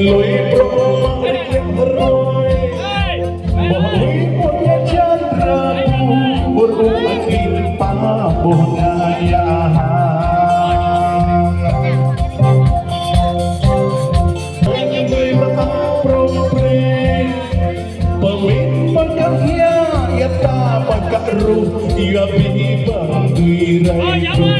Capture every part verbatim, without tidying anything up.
Lui brŏk lăi hrơi, ƀuh lui ƀuh ia čan rabu, ƀur ƀu akĭ pă ƀuh ngă ia hă. Lui mơta prŏng prĕ, pơmĭn pơkă ia, ia ta pơkă ruh, ia ƀing ƀăng dưi rai truh.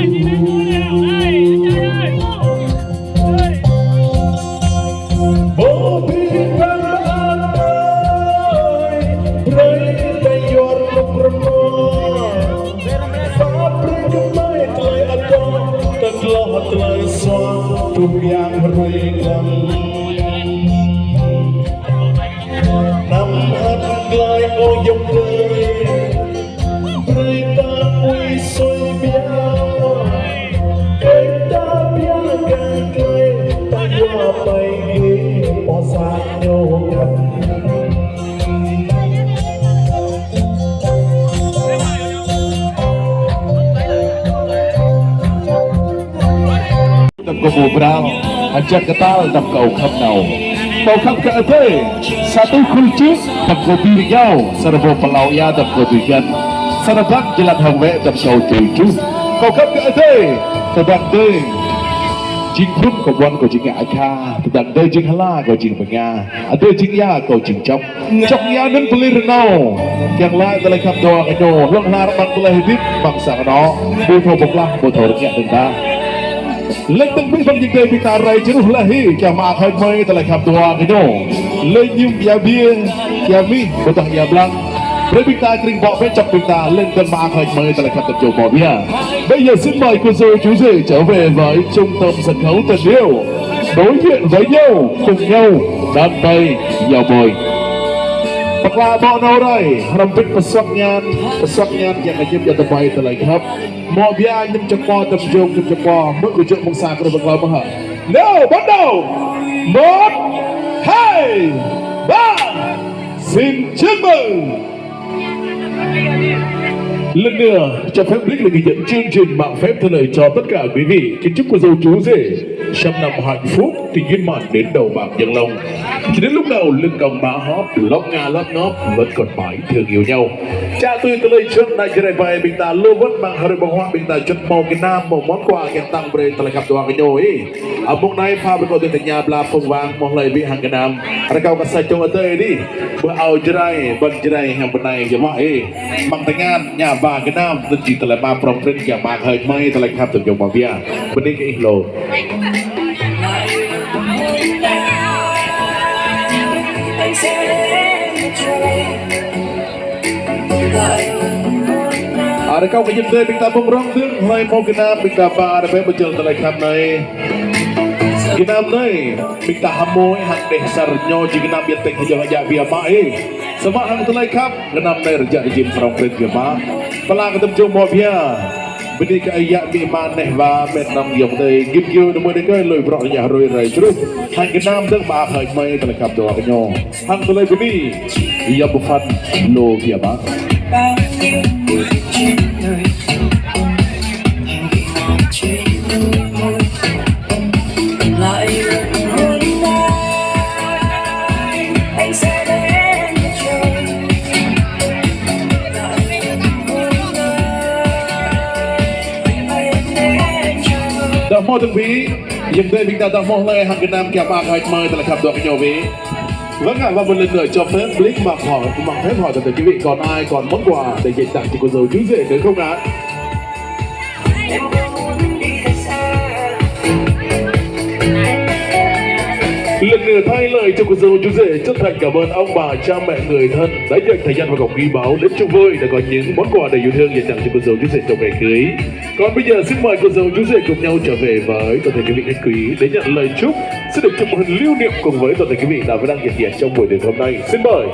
Bơ ƀing ƀăng mơak ơi, brơi ta yua rơnŭk rơnua. Pap brơi kơ mơi tơlơi adoh, tơgloh tơlơi suaih, truh yang hrơi glăng. Anăm hăt glăi ơ ayŏng adơi. Brơi ta ui sui biă, brơi ta biă gah glăi, ta yua ƀai glăi, pô sa ñu ngăn. Tăm kơ ƀu brao, hơjăn kơtal tăm kơ ƀu khăp nao. Ƀu khăp kơ adơi, sa tui khul čư̆, tăm kơ ƀu rơngiao, sa rơbâo pơlao ia tăm kơ ƀu găn. Sa rơbat jơlan hăng wĕ tăm kơ ƀu tui truh. Kâo khăp kơ adơi, tơdang adơi jing phŭn kâo ƀuăn kâo jing ngă akha, tơdang adơi jing hlak kâo jing bơnga, adơi jing ia kâo jing čŏk. Čŏk ia anŭn pơlir rơnâo. Kiăng laĭ tơlơi khăp dua kơ ñu, hlŏng lar ƀăng tơlơi hơdip, ƀăng sang anŏ. Ƀu thâo pơklah, ƀu thâo rơngiă dơ̆ng ta. Lĕ tơ̆ng ƀing ƀăng jing tơi ƀing ta rai čơruh laĭ hĭ, kiăng mơak hơ̆k mơi tơlơi khăp dua kơ ñu. Lĕ ñim ia biă, ia mih, ƀôdah ia blang. Brơi ƀing ta kring bŏ pĕ čŏk ƀing ta, lĕ tơ̆ng mơak hơ̆k mơi tơlơi khăp dua kơ ñu ƀiă. Bây giờ xin mời cô dâu chú rể trở về với trung tâm sân khấu tình yêu. Đối diện với nhau, cùng nhau đắm say nhau bơi. Pơkla ƀô̆ nao rai, hrŏm bĭt pơsuăk ñan, pơsuăk ñan kiăng kơ jĕp ia tơpai tơlơi khăp. Mơ̆ biă ñim čơp pô tơm jông, ñim čơp pô, mơ̆ kơ jơ̆ mơ̆ng sa kơ rơbâo klâo mơ̆ hă. Nào, bắt đầu. Một, hai, ba. Xin chúc mừng. Lần nữa, cho phép Blix được ghi nhận chương trình mạn phép thế này cho tất cả quý vị. Kính chúc cô dâu chú rể trăm năm hạnh phúc, tình viên mãn đến đầu bạc răng long. Cho đến lúc nào lưng còng má hóp, lóp nga lóp ngóp vẫn còn mãi thương yêu nhau. Čă tui tơlơi čuăt ană Jrai ƀai ƀing ta lu wơ̆t mơ̆ng hrơi ƀơ̆ng huă ƀing ta čuăt hmâo gơnam hmâo món quà kiăng tăng brơi tơlơi khăp dua kơ ñu ih. Amăng anai pha brơi kơ tơña bla phung wang mơ̆ hlơi ƀing hăng gơnam. Rơkâo kơ sa čô adơi dih. Ƀơi ao Jrai, ƀăn Jrai hăng bơnai yơh mơ̆ ih. Mơ̆ng tơngan, ña ba gơnam, tơl či tơlơi mă prŏng prin kiăng mơak hơ̆k mơi tơlơi khăp tơm jông mơ̆ biă. Bơni kơ ih lu. Rơkâo kơ jing tơi ƀing ta ƀơ̆ng rŏng dơ̆ng, hlơi hmâo gơnam ƀing ta ba rơbeh bơjel tơlơi khăp anai. Gơnam anai, ƀing ta hmâo hăng dêh asar ñu jing gơnam biă tĕk hơjăn hơjă biă mă ih. Samơ̆ hăng tơlơi khăp, gơnam anai rơjăk rơjim prŏng prin biă mă. Pơala kơ tơm jông mơ̆ biă. Bơni kơ ih yă amĭ ama neh wa met nong ayŏng adơi, git gơ̆ đơmơi đơkơi lui brŏk rơñah hrơi rai čơruh. Hăng gơnam dơ̆ng mơak hơ̆k mơi tơlơi khăp dua kơ ñu. Hăng tơlơi bơni, yom pơphan lu biă mă. Dah hmâo tơ̆ng ƀing, ayŏng adơi ƀing ta dah hmâo hlơi hăng gơnam kiăng mơak hơ̆k mơi tơlơi khăp dua kơ ñu ƀing. Vâng ạ, và một lần nữa cho phép Blix mời họ, mời phép hỏi toàn thể quý vị còn ai còn món quà để dành tặng cho cô dâu chú rể nữa không ạ? Lần nữa thay lời cho cô dâu chú rể chân thành cảm ơn ông bà, cha mẹ, người thân đã dành thời gian và công quý báu đến chung vui, đã có những món quà đầy yêu thương dành tặng cho cô dâu chú rể trong ngày cưới. Còn bây giờ xin mời cô dâu chú rể cùng nhau trở về với toàn thể quý vị khách quý để nhận lời chúc sẽ được chụp hình lưu niệm cùng với toàn thể quý vị đã và đang hiện diện trong buổi tiệc hôm nay. Xin mời.